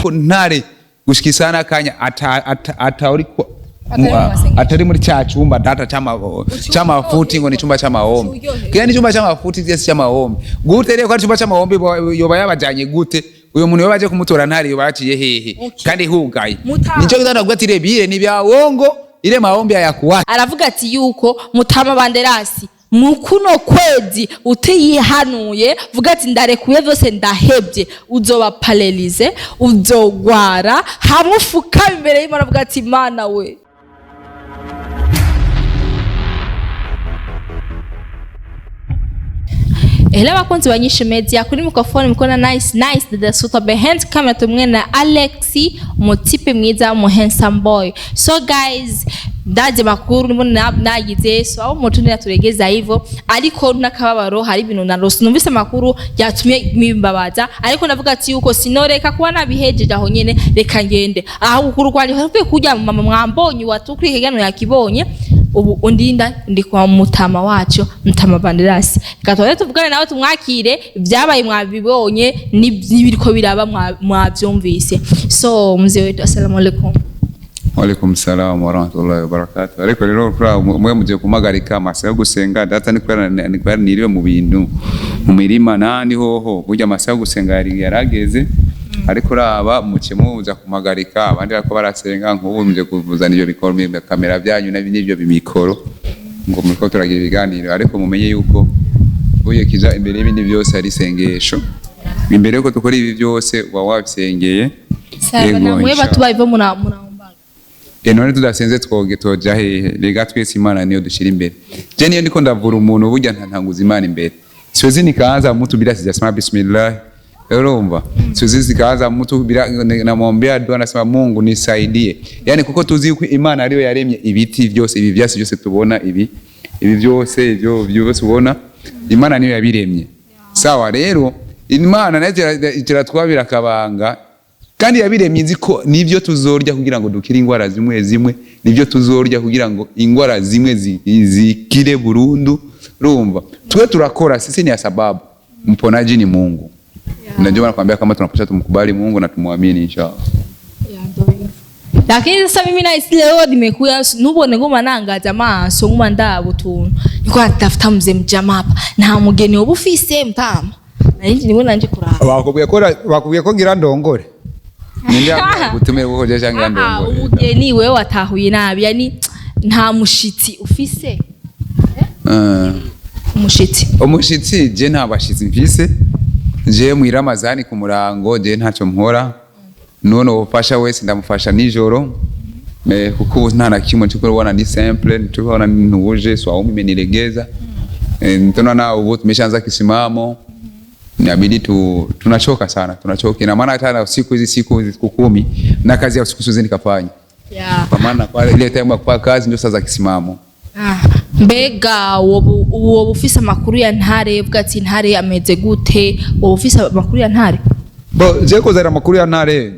Ko Ntare gushika isaha n'akanya atari Atari mu masengesho. Atari muri cya cyumba data cy'amafuti ngo ni icyumba cy'amahombe. Uryoherwa. Kiriya ni icyumba cy'amafuti, kiriya si cy'amahombe. Gute rero ko ari icyumba cy'amahombe, yoba yabajanye gute? Uyu muntu yoba aje kumutora Ntare yoba yaciye hehe kandi hugaye? Mutama. Nico gitanda kuvuga ati rebire ni bya wongo ile mahombe hayakuwacha. Aravuga ati yuko Mutama Banderasi mu kuno kwezi utiyihanuye, vuga ati ndarekuye vyose ndahebye, uzoba paralysé, uzogwara hamwe ufukama imbere y'Imana avuga ati Mana we. Hello abakunzi ba Nyishu Media, kuri microphone mukona Nice Nice the Suta, behind camera tumwe na Alexi, umutipe mwiza, umu handsome boy. So guys, ndaje makuru nibona nagize so aho mutu turegeza hivyo, ariko n'akababaro hari ibintu narose numvise amakuru yatumye mimbabaza, ariko navuga ati yuko sinoreka kuba nabihejeje aho nyene, reka ngende aho ukuru kwanje havuye kujya mama mwambonye watukuri kigano yakibonye. Ubu undinda ndi kwa mutama wacu, Mutama Banderasi. Reka tubanze tuvugane nawe tumwakire. Ibyabaye mwabibonye n'ibiriko biraba mwabyumvise. So mzee wetu, assalamu alaikum. Waalaikum salam warahmatullahi wabarakatuh. Ariko rero kuri aho mwe mugiye kumagarika amasaha yo gusenga data, ni kubera niriwe mu bintu mu mirima nandi hoho, burya amasaha yo gusenga yari yarageze, ariko uraba muce muza kumagarika abandi bariko barasenga. Nk'ubu muje kuzana ivyo bikoro kamera byanyu n'ibyo bimikoro ngo muriko turagira ibiganiro, ariko mumenye yuko buye kiza imbere y'ibindi byose ari isengesho. Imbere yuko dukora ibi byose uba wabisengeye. Sawa. Yego, Namwe inshallah. batubaye bo muna None tudasenze twoge toja hehe? Rega twese Imana niyo dushira imbere. Je niyo ndiko ndavura umuntu, burya ntanguza Imana imbere. Siwezi nikaanza mtu bila sijasema bismillah. Urumva? Siwezi nikaanza mtu bila namwombea dua nasema Mungu nisaidie. Yani kuko tuzi ko Imana ariyo yaremye ibiti byose, ibi vyasi byose tubona, ibi byose, ibyo byose ubona, Imana niyo yabiremye. Sawa, rero Imana nayo iratwabira akabanga kandi yabiremye izi ko nibyo tuzorya kugira ngo dukire ingwara zimwe zimwe, nibyo tuzorya kugira ngo ingwara zimwe zikire burundu. Urumva, twe turakora, sisi ni ya sababu, mponaji ni Mungu. Yeah. Ndio maana nakwambia kama tunapaswa tumkubali Mungu na tumwamini, inshallah. Lakini sasa mimi na leo nimekuya nubone ngoma nangaza amaso nguma ndaba utuntu niko natafuta mzee mjama hapa, nta mugeni woba ufise mtama? Nari nibwo nanje kuraba. Bakubwiye ko ngira ndongore. Ninde gutumira kuko je cyangwa Ah, ndongore? Umugeni wewe watahuye nabi, yani nta mushitsi ufise? Umushitsi. Umushitsi, je nta bashitsi mfise. Je mu Ramazani ku murango je ntacyo nkora, none ubufasha wese ndamufasha nijoro. Kuko ubu nta na kimwe cyo kubona, ni simple tunaona ntuje swaumu imenilegeza. Tunaona ubu tumeshaanza kisimamo, inabidi tunachoka sana, tunachoka. Ina maana hata siku hizi siku 10 na kazi ya usiku siwezi nikafanya kwa maana kwa ile time ya kufanya kazi ndio sasa za kisimamo. Ah, mbega woba ufise amakuru ya Ntare, uvuga ati Ntare ameze gute? Woba ufise amakuru ya Ntare? Bo je kuzana amakuru ya Ntare.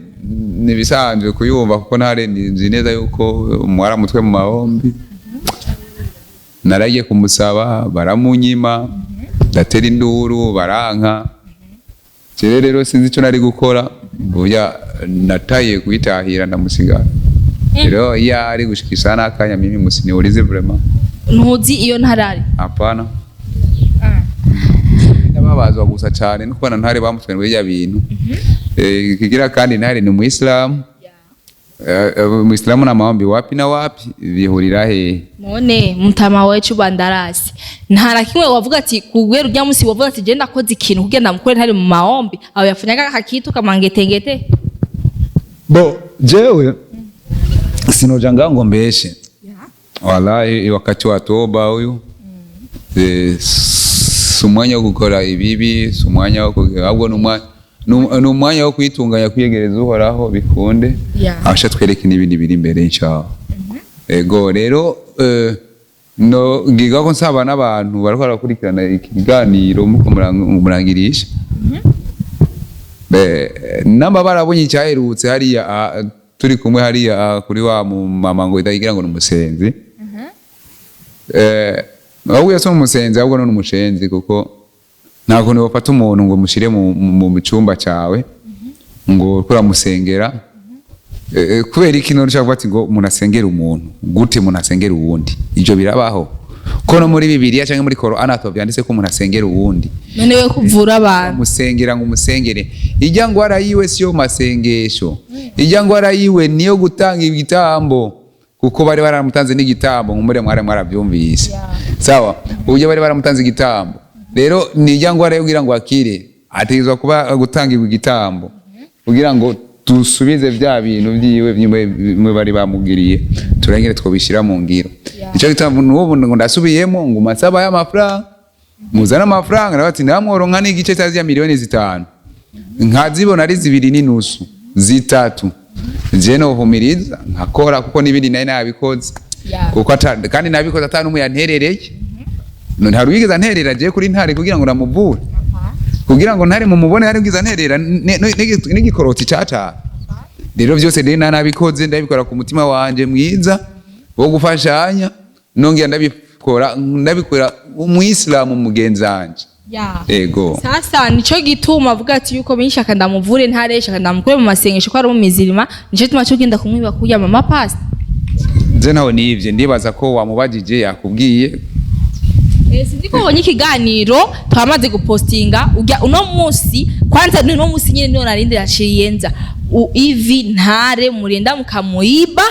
Ni bisanzwe kuyumva kuko Ntare nzi neza yuko umwara mutwe mu mahombi. Naragiye kumusaba baramunyima, ndatera induru baranka. Jewe rero sinzi icyo nari gukora, burya nataye kuyitahira ndamusigara. Rero iyo ari gushikisha n'akanya mimi musiniulize vraiment. Ntuzi iyo Ntare ari? Hapana. Ndababazwa gusa cyane no kubona Ntare bamutwe muri bintu. Kigira kandi Ntare ni Muislamu. Muislamu na maombi wapi na wapi bihurira hehe? None mutama wecu Bandarasi, nta na kimwe wavuga ati kugwera urya musi wavuga ati je ndakoze ikintu kugira ndamukure Ntare mu maombi aho yafanyaga akakitu kamangetengete? Bo jewe sinoja ngaho ngo mbeshe. Wallahi wakati wa toba huyu si umwanya wo gukora ibibi, si umwanya wo ahubwo ni umwanya wo kwitunganya, kwiyegereza Uhoraho bikunde abasha twereke n'ibindi biri imbere, inshallah. Ego rero, no ngiga ko nsaba n'abantu bariko barakurikirana ikiganiro muko murangirisha. Namba barabonye icyaherutse hariya, turi kumwe hariya, kuri wa mu mama ngo itagira ngo ni umusenzi. Ahubwo yasi umusenzi, ahubwo ni umushenzi, kuko nta kuntu wafata umuntu ngo mushyire mu cyumba cyawe. Ngo kuramusengera. Kubera iki none ushaka kuvuga ati ngo umuntu asengera umuntu gute, umuntu asengera uwundi? Ibyo birabaho ko no muri Bibiliya cyangwa muri Korani ato byanditse ko umuntu asengera uwundi? None we kuvura abantu? Musengera ngo umusengere, ijya ngwara yiwe siyo masengesho, ijya ngwara yiwe niyo gutanga igitambo, kuko bari baramutanze n'igitambo nkumure mwari mwarabyumvise. Sawa, uburyo bari baramutanze igitambo rero ni ijya ngwara yo kugira ngo akire ategerezwa kuba gutanga igitambo kugira ngo dusubize bya bintu byiwe bimwe bari bamugiriye, turangire twobishyira mu ngiro. Nicyo gituma n'ubu ngo ndasubiyemo ngo masaba y'amafaranga, muzane amafaranga. Nawe ati ndamworonka n'igice cya ziriya miliyoni 5, nkazibona ari 2.5, 3, je nohumiriza nkakora, kuko n'ibindi nari nabikoze. Kuko kandi nabikoze ata n'umwe yanterereye. None hari uwigeze anterera je kuri Ntare kugira ngo namuvure, kugira ngo Ntare mumubone? Hari uwigeze anterera n'igikoroti cacana? Rero byose rero nabikoze, ndabikora ku mutima wanje mwiza wo gufashanya, nongera ndabikora umuyisilamu mugenzi wanje. Ego. Sasa nico gituma avuga ati yuko binshaka ndamuvure Ntare, shaka ndamukure mu masengesho ko ari mu mizirima, nico gituma cyo genda kumwiba kurya mama pastor. Je nawe nivye ndibaza ko wamubajije yakubwiye. Sinzi ko ubonye ikiganiro twamaze gupostinga ujya uno munsi. Kwanza ni uno munsi nyine niyo narindi yaciye nza ivi Ntare murenda mukamuiba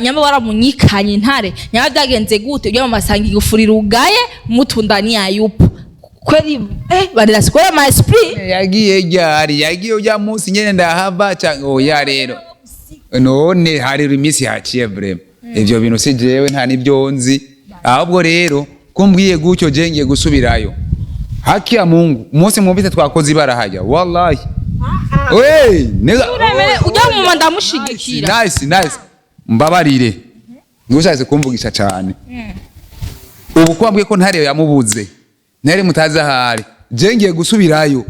nyamba waramunyikanye Ntare, nyamba byagenze gute? Ujya mu masanga igufurira ugaye mutundani yupo kweli? Barira sikwera ma esprit. Yagiye ryari? Yagiye ujya munsi nyene ndahava canke oya? Rero none hari iminsi haciye vraiment. Ivyo bintu si jewe, nta nibyo nzi. Ahubwo rero kumbwiye gutyo, je ngiye gusubirayo. Haki ya Mungu, umunsi mwumvise twakoze ibara hajya, wallahi wey nega. Uremere ujya mu mama ndamushigikira. Nice, nice, mbabarire, ntushatse kumvugisha cyane. Ubu ko wambwiye ko Ntare yamubuze, Ntare mutazi ahari, je ngiye gusubirayo.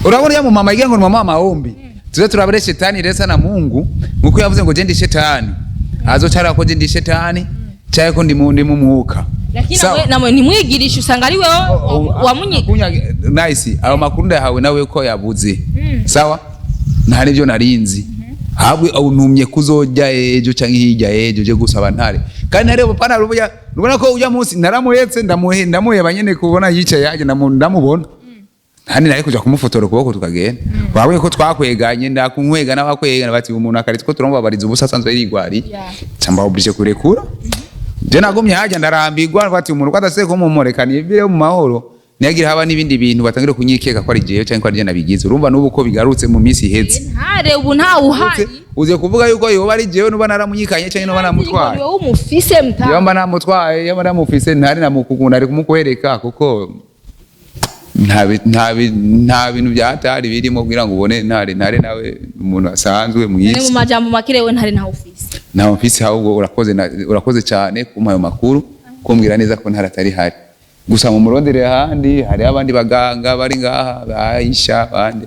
Urabona ya mama yiga ngo ni mama maombi, tuze turabere shetani resa na Mungu nkuko yavuze ngo je ndi shetani, azocara ko je ndi shetani cyaye ko ndi mu mwuka. Lakini Sawa. namwe ntimwigirishe, usanga ari wewe wamunyi. Nice, ayo makuru ndayahawe nawe ko yabuze. Sawa, nta nibyo narinzi. Ahubwo untumye kuzojya ejo cyangwa hirya ejo je gusaba Ntare. Kandi Ntare pana rubuya, rubona ko ujya munsi naramuhetse, ndamuhe ndamuheba nyene kubona yicaye yaje ndamubona hani nari kuja kumufotora ukuboko tukagenda. Wabonye ko twakweganye, ndakunkwega n'abakwegana bati umuntu akaretse ko turamubabariza ubusa asanzwe yigwari. Camba oblige kurekura. Je nagumye hajya ndarambirwa, bati umuntu ko adasiye kumumureka nibire mu mahoro, niyagira haba n'ibindi bintu batangire kunyikeka ko ari jewe cyangwa ko ari je nabigize. Urumva n'ubu ko bigarutse mu minsi iheze. Ntare ubu ntawe uhari. Uze kuvuga yuko yoba ari jewe nuba naramunyikanye cyangwa nuba namutwaye. Wowe umufise mta. Yoba namutwaye, yoba namufise ntari namukugunda ari kumukwereka, kuko nta bintu byatari birimo kugira ngo ubone Ntare. Ntare nawe umuntu asanzwe None mu mwiza. majambo makire, we Ntare ntawe ufise? Nta mfise. Ahubwo urakoze urakoze cyane kumpa ayo makuru, kumbwira neza ko Ntare atari hari. Gusa mu murondere ahandi, hariho abandi baganga bari ngaha, Aisha, abandi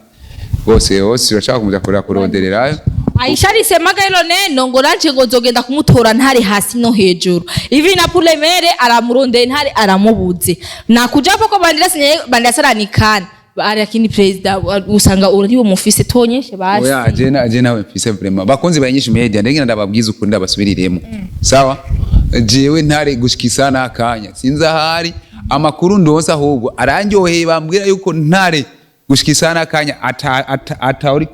bose bose urashaka kumuja kurera kurondererayo. Aisha alisemaga hilo neno ngo nanje ngo nzogenda kumutora Ntare hasi no hejuru. Hivi na Pulemere aramurondeye Ntare aramubuze. Na kujapo ko bandira sinye bandira saranikana. Lakini president usanga uri mufise, tonyeshe basi. Oya, je nawe mfise vraiment. Bakunzi ba Inyishu Media, ndengera ndababwiza ukuri, ndabasubiriremo. Sawa, jewe Ntare gushikisa n'akanya sinzi ahari. Amakuru ndonsa ahubwo arandyoheye, bambwira yuko Ntare gushikisa n'akanya ata uri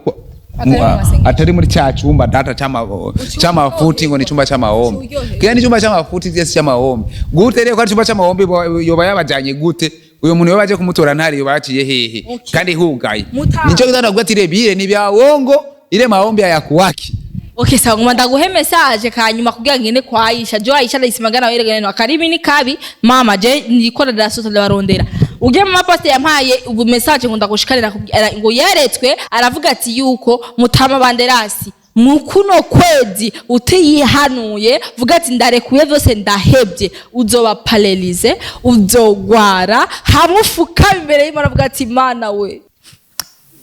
Atari mu masengesho. Atari muri cya cyumba data cy'amafuti, ngo ni cyumba cy'amahombi. Uryohe. Kaya ni cyumba cy'amafuti cyese cy'amahombi gute? Rero ko ari cyumba cy'amahombi, yoba yabajanye gute? Uyo muntu yoba aje kumutora Ntare yoba yaciye hehe? Okay. Kandi hugaye. Muta. Nico kitanda kuvuga ati rebire ni bya wongo, ile maombi hayakuwaki. Okay, sawa, ngoma ndaguhe message kanyuma kugira ngende kwa Aisha. Jo Aisha ndayisimagana werega neno akarimi ni kabi mama je ndikora dasota ndabarondera. Ujye mu maposte yampaye ubu message ngo ndagushikanira ngo yeretswe, aravuga ati yuko mutama banderasi mu kuno kwezi utiyihanuye, vuga ati ndarekuye vyose ndahebye, uzoba paralysé, uzogwara hamwe ufukama imbere y'Imana uvuga ati Mana we,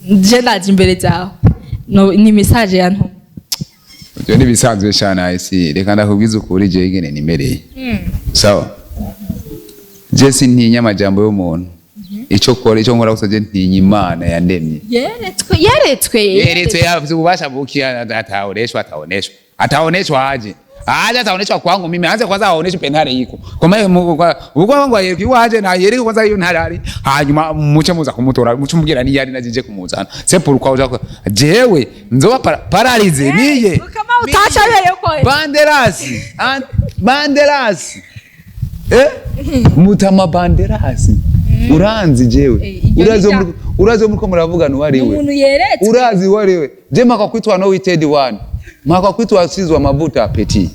je ndaje imbere zawe. No, ni message ya ntumwa. Ibyo ni bisanzwe cyane. Isi reka ndakubwiza ukuri, je ingene nimereye. Sawa, je sintinya amajambo y'umuntu. Ico kora, ico nkora gusa, je ntinya Imana yandemye. Yeretswe, yeretswe. Yeretswe, yavuze ububasha buki? Ataoneshwa, ataoneshwa, ataoneshwa aje, aje ataoneshwa kwangu mimi. Anze kwanza aoneshwe penhare iko kwa maana ubwo wangu ayereka iwaje na yereka kwanza iyo ntare ari, hanyuma muce muza kumutora, muce mubwira ni yari najije kumuzana. C'est pourquoi uja jewe nzoba paralysé niye. Kama utacha yeye ko. Banderas. Banderas, mutama Banderas, uranzi jewe. Iryo Urazi urazi muriko muravugana uwo ari we. Umuntu yeretswe. Urazi uwo ari we. Je maka kwitwa anointed one, maka kwitwa asizwe amavuta petit.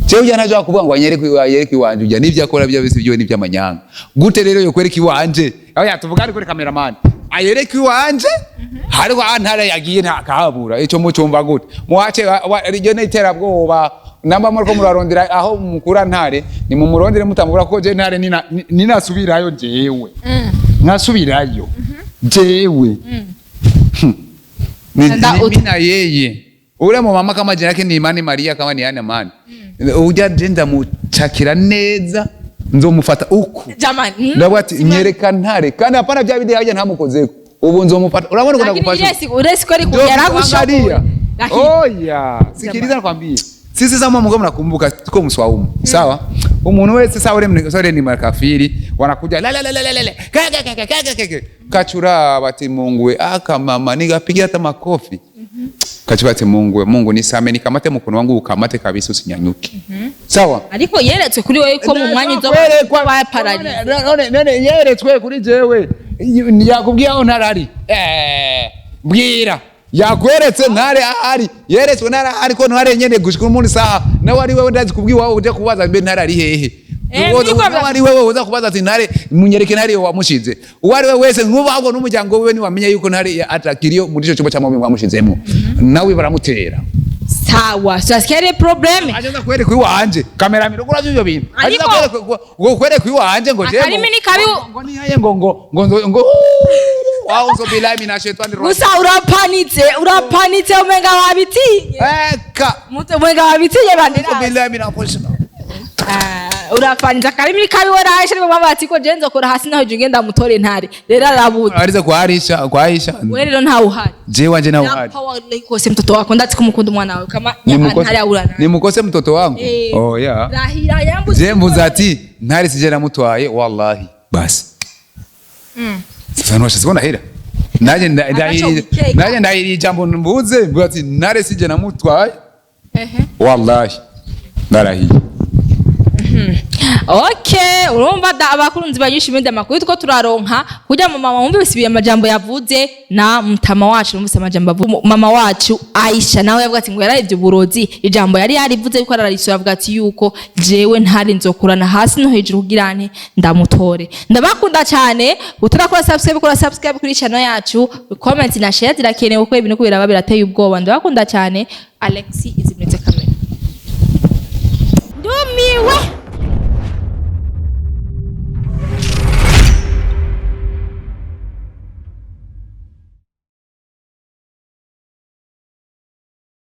Jewe ujya ntaje kuvuga ngo anyereke, yereke iwanje. Ujya n'ivyo akora bya bisi byo n'ivy'amanyanga gute rero yo kwereka iwanje? Aho yatuvuga ari kuri cameraman ayereka iwanje, hariho antare yagiye ntakahabura. Ico mucumva gute? Muwace iryo n'iterabwoba. Namba muriko murarondera aho mukura ntare, ni mumurondere mutamubura, kuko je ntare ninasubirayo jewe, nkasubirayo jewe. Ni na yeye ule mu mama, kama jina yake ni Imani Maria, kama ni Ana Mani, ujya je ndamucakira neza, nzomufata uku. Jamani. Ndavuga ati nyereka ntare, kandi hapana bya bindi hajya ntamukozeko. Ubu nzomufata, urabona uko Lakini ndagufasha. uresi ko ari Ndio yaragushoboye. kuangalia. Lakini Oya, sikiliza nakwambia. Sisi sasa Mungu mnakumbuka tuko mswaumu. Sawa? Umuntu wese sawa ule sawa ni makafiri wanakuja la la la la la la kaka kaka kaka kaka kachura bati Mungu we aka mama nikapiga hata makofi. Kachura ati Mungu we, Mungu nisame, nikamate mkono wangu ukamate kabisa usinyanyuke. Sawa? Ariko yeretswe kuri wewe ko mu mwanya uzo Kwerekwa- wa paralysé. None yeretswe kuri jewe yakubwiye aho ntarari? Bwira yakweretse ntare ahari. Yeretswe ntare ahari ko ntare nyene gushika umunsi saha nawe ari wewe ndazi kubwiye wawe uje kubaza mbe ntare ari hehe. Nawe ari wewe uza kubaza ati ntare munyereke, ntare wamushize. Uwo ari we wese nkuba ahubwo n'umuryango wiwe niwamenya yuko ntare atakiriyo muri ico cyumba cy'amabuye mwamushizemo, nawe baramutera. Sawa, sasa ari problème. Aje kwereka iwanje kamera uravye ivyo bintu. Aje kwereka kwereka iwanje ngo jewe Akarimi ni kabi. Ngo nihaye ngo ngo ngo ngo auzu billahi minash shaitani rajim. Gusa urapanitse, urapanitse, umenga wabitinye. Eka. Muto umenga wabitinye bandera. Auzu billahi minash Ah, urapanitse, akarimi ni kabi. Waraje nibo baba ati ko je nzokora hasi naho je ngenda mutore ntare rero arabuze. Arize kwa Aisha, kwa Aisha. Wewe rero ntawe uhari. Je wanje nawe uhari. Power kose mtoto wako ndazi kumukunda umwana wawe kama ntare aburana. Nimukose mtoto wangu? Eh. Oh yeah. Rahira yambuze. Je mbuze ati ntare sije namutwaye wallahi basi. Sasa nwasha sibona hera naje wikeka. Naje ndahiriye ijambo mbuze mvuga ati ntare sije namutwaye. Wallahi ndarahiye. Okay, urumva da abakunzi banyinshi ibindi amakuru two turaronka kujya mu mama wumvise ibiye amajambo yavuze na mutama wacu, numvise amajambo avuze mama wacu Aisha, nawe yavuga ati ngo yararivye uburozi. Ijambo yari yarivuze yuko ararisuye, avuga ati yuko jewe ntari nzokurana hasi no hejuru kugira nte ndamutore. Ndabakunda cyane. Utarakora subscribe, kora subscribe kuri channel yacu. Comment na share zirakenewe kuko ibintu kubera birateye ubwoba. Ndabakunda cyane. Alexi izimetse kamera, ndumiwe.